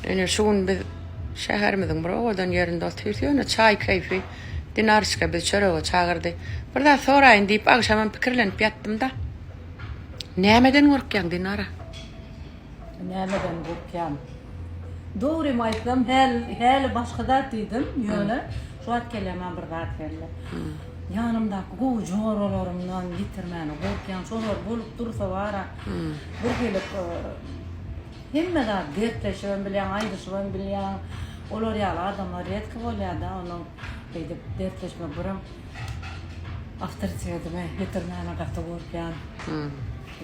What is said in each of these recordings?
Ine şu gün biz şäherimiziň bir owadan ýerinde otyrys. Ýöne çaý keýfi Dinarçka bizi çörege çagyrdy. Bir zat soraýyn diýip agşamam pikirlenip ýatdym-da. Nämeden gorkýaň Dinara? Nämeden gorkýan? Dogrymy aýtsam, häli başga zat diýdim, ýöne şu wagt kelläme bir zat geldi. Ýanymdaky gowy joralarymdan ýitirmäne gorkýan. Şolar bolup dursa bara bir hili hemme zat dertleşibem bilýäň, aýdyşybam bilýäň. Olar ýaly adamlar redki bolýar-da, onuň beýdip dertleşmek birem awtoritetimi ýitirmäne gaty gorkýan.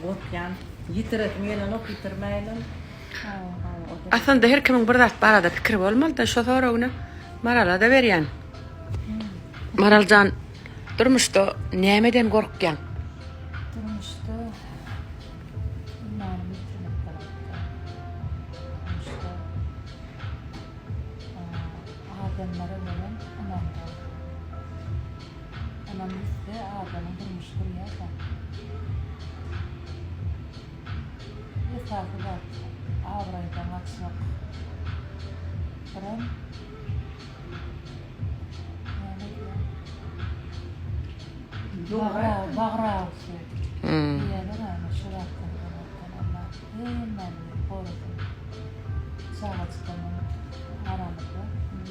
Gorkýan. Ýitiresim gelenok, ýitirmäýinem. Aslynda her kimiň bir zat barada pikiri bolmalyda, şo soragyny Marala-da berýän. Maraljan, durmuşda nämeden gorkýaň? Durmuşda imanymy ýitirmekden gorkýan. Durmuşda adamlara bolan ynamdan. Ynam ýitse adamyň durmuşy durýar-da. Esasy zat abraýdan gaçmak. Birem näme diýýär? Bagragysy diýýärler ana şu zatdan gorkýan. Allah hemmämizi gorasyn. Çagajyklarymyň aramyzda.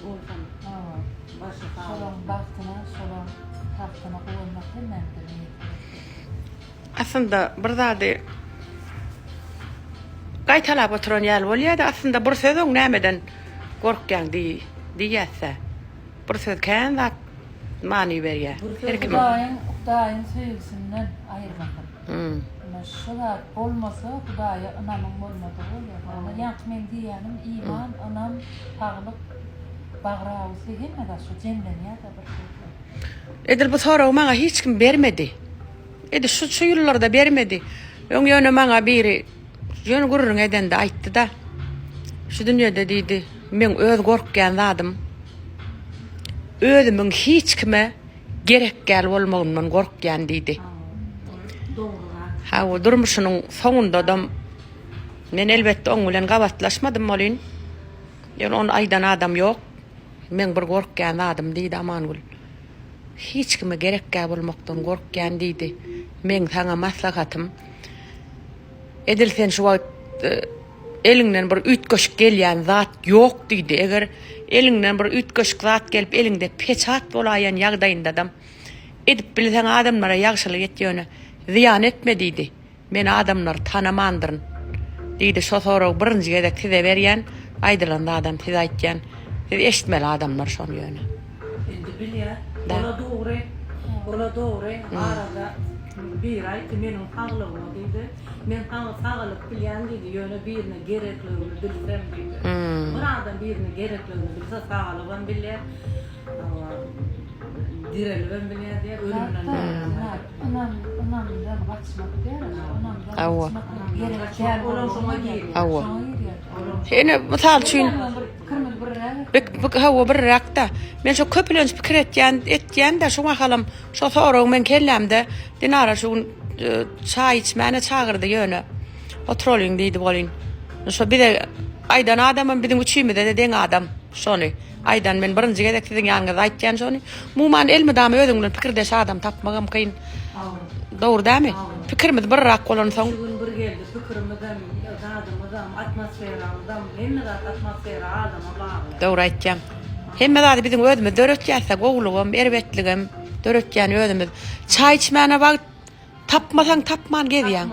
Bolsun. Hawa. Başy sag Şolaň bagtyna, şolaň tagtyna guwanmak hemmämize miýesser etsin. Aslynda bir zady gaýtalap oturan ýaly bolýada aslynda bir söz öň nämeden gorkýaň diýýäsä bir söz kän zat many berýä her kime. Hudaýyň Hudaýyň söýgüsinden aýyrmasyn. Ine şu zat bolmasa Hudaýa ynamyň bolmadygy bolýar. Ýagny ýaňky meň diýýänim iman, ynam, saglyk, bagrawusy hemme zat şu jemlenýär-de bir sözde. Edil bu soragy maňa hiç kim bermedi. Edil şu şu ýyllarda bermedi. Öň ýöne maňa biri ýöne gürrüň edende aýtdy-da, Şu dünýede diýdi, meň öz gorkýan zadym özümiň hiç kime gerekgäl bolmagymdan gorkýan diýdi. Hawa, durmuşynyň soňundadam men elbetde oň bilen gabatlaşmadym welin, ýöne ony aýdan adam ýok. Meň bir gorkýan zadym diýdi Amangül. Hiç kime gerekgä bolmakdan gorkýan diýdi. Meň saňa maslahatym, edil sen şu wagt eliňden bir üýtgeşik gelýän zat ýok diýdi. Eger eliňden bir üýtgeşik zat gelip eliňde peçat bolaýan ýagdaýyndadam edip bilseň adamlara ýagşylyk et ýöne zyýan etme diýdi. Men adamlary tanamandyryn. Diýdi, şo soragy birinji gezek size berýän, aýdylan zadam size aýtýan. Siz eşitmeli adamlar şony ýöne. Indi bilýär. Ola dogry. Ola dogry. Arada biri aýtdy meniň saglygyma diýdi. Men saňa sagalyp bilýän diýdi, ýöne birine gerekligimi bilsem diýdi. Bir adam birine gerekligini bilse sagalybam bilýär. Direlibem bilýär diýýär, ölümden Ynam, ynam, ynamdan gaçmak diýýär, ynamdan gaçmak gerek däl. Olam şoňa girýär. Hawa. Şoňa girýär. Ine, mysal üçin, Bir pikirimiz birräk. Hawa, birräk-de. Men şo köplenç pikir etýän, etýän-de şu mahalam şo sorag meň kellämde. Dinara şu gün çaý içmäne çagyrdy ýöne. Oturalyň diýdi welin. Şo bize aýdan adamam biziň üçimize-de deň adam. Şony. Aýdan men birinji gezek siziň ýanyňyzda aýtýan şony. Umuman elmydama özüň bilen pikirdeş adam tapmagam kyn. Dogry dämi? Pikirimiz birrak bolansoň. Şu gün bir geldi pikirimizem, zadymyzam, atmosferamyzam, hemme zat atmosfera adama bagly. Dogry aýtýaň. Hemme zady biziň özümiz döretýäsä gowulygam, erbetligem döretýän özümiz. Çaý içmäne wagt tapmasaň tapman gezýäň.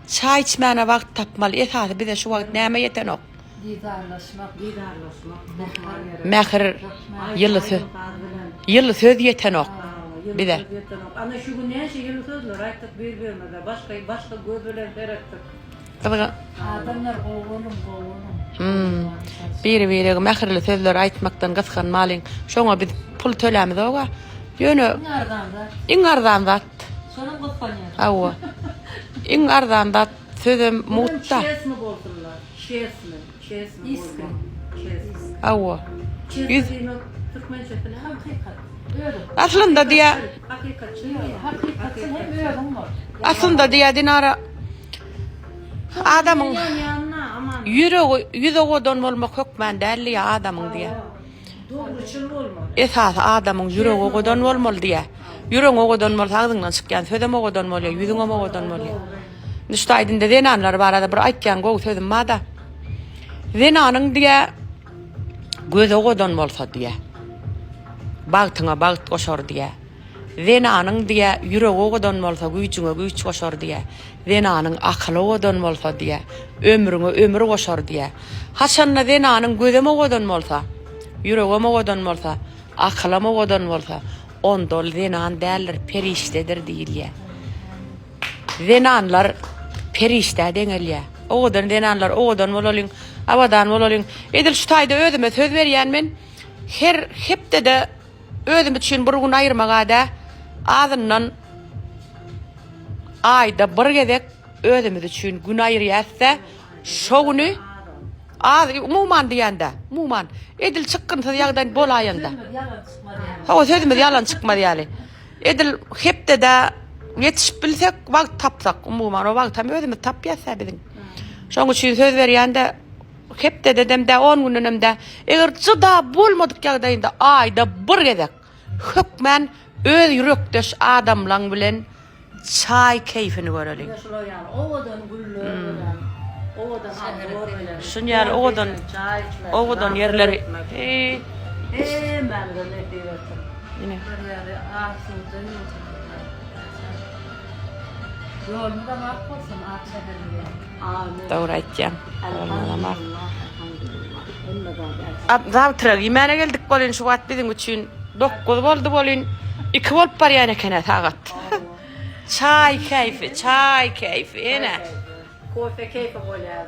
Çaý içmäne wagt tapmaly. Esasy bize şu wagt näme ýetenok? Didarlaşmak. Didarlaşmak hökman gerek. Mähir, ýyly söz. Ýyly söz ýetenok bize. Ýyly söz ýetenok. Ana şu gün näçe ýyly sözler aýtdyk bir-birimize. Başga başga göz bilen seretdik. Gyzga. Adamlar gowy boluň, gowy boluň. Hmm. Biri-birege mähirli sözler aýtmakdan gysganmalyň. Şoňa biz pul tölämizog-a. Ýöne Iň arzan zat. Iň arzan zat. Şonam gysganýar. Hawa. Iň arzan zat sözem mugtda. Çesni bolsunlar. Çesni, çesni bolmak. Çesni. Hawa. Çesni diýmek türkmençesi näme? Hakykat. Özüň. Aslynda diýä. Hakykatçy. Hakykatçy hem özüň bol. Aslynda diýä Dinara. Adamyň Ýanýanyna aman. ýüregi ýüzi owadan bolmak hökmän däl diýýär adamyň diýýär. Dogruçyl bolmaly. Esasy adamyň ýüregi owadan bolmaly diýýär. Ýüregiň owadan bolsa agzyňdan çykýan sözem owadan bolýar, ýüzüňem owadan bolýar. Indi şu taýda indi zenanlar barada bir aýtýan gowy sözüm bar-da. Zenanyň diýýär gözi owadan bolsa diýýär. Bagtyňa bagt goşar diýýär. Zenanyň diýýä, ýüregi owadan bolsa, güýjüňe güýç goşar diýýä. Zenanyň akyly owadan bolsa diýýä, ömrüňe ömür goşar diýýä. Haçanda zenanyň gözem owadan bolsa, ýüregem owadan bolsa, akylam owadan bolsa, onda ol zenan däldir, perişdedir diýilýä. Zenanlar perişdä deňelýä. Owadan zenanlar owadan bolalyň, abadan bolalyň. Edil şu taýda özüme söz berýän men, her hepdede Özüm üçin bir gün aýyrmaga dä, azyndan aýda bir gezek özümiz üçin gün aýyrýas-da, şo güni az, umuman diýende, umuman, edil çykgynsyz ýagdaý bolaýanda. Hawa, sözümiz ýalan çykmaz ýaly. Edil hepdede ýetişip bilsek, wagt tapsak, umuman, o wagtam özümiz tapýas-da biziň. Şonuň üçin söz berýän-de, Hepdededem dä, on gündenem dä, eger jyda bolmadyk ýagdaýynda aýda bir gezek hökmän öz ýürekdeş adamlaň bilen çaý keýfini göreliň. Ine şular ýaly owadan güller bilen, owadan arzuwlar bilen. Şun ýaly owadan çaý içmek, owadan ýerleri. Hemmämize nesip etsin. Ine. Şular ýaly asuda ýurdumyzda ýaşap. Ýolumyzam ak bolsun, ak şäherimize. Amin. Dogry aýtýaň. Ýolumyzam ak. Elhamdülillah, elhamdülillah. Hemme zat elhamdülillah. Zawtrak iýmäne geldik bolyn şu wagt biziň üçin 9 boldy bolyn. 2 bolup barýan eken-ä sagat. Çaý keýfi, çaý keýfi ene. Kofe keýfi bolýar.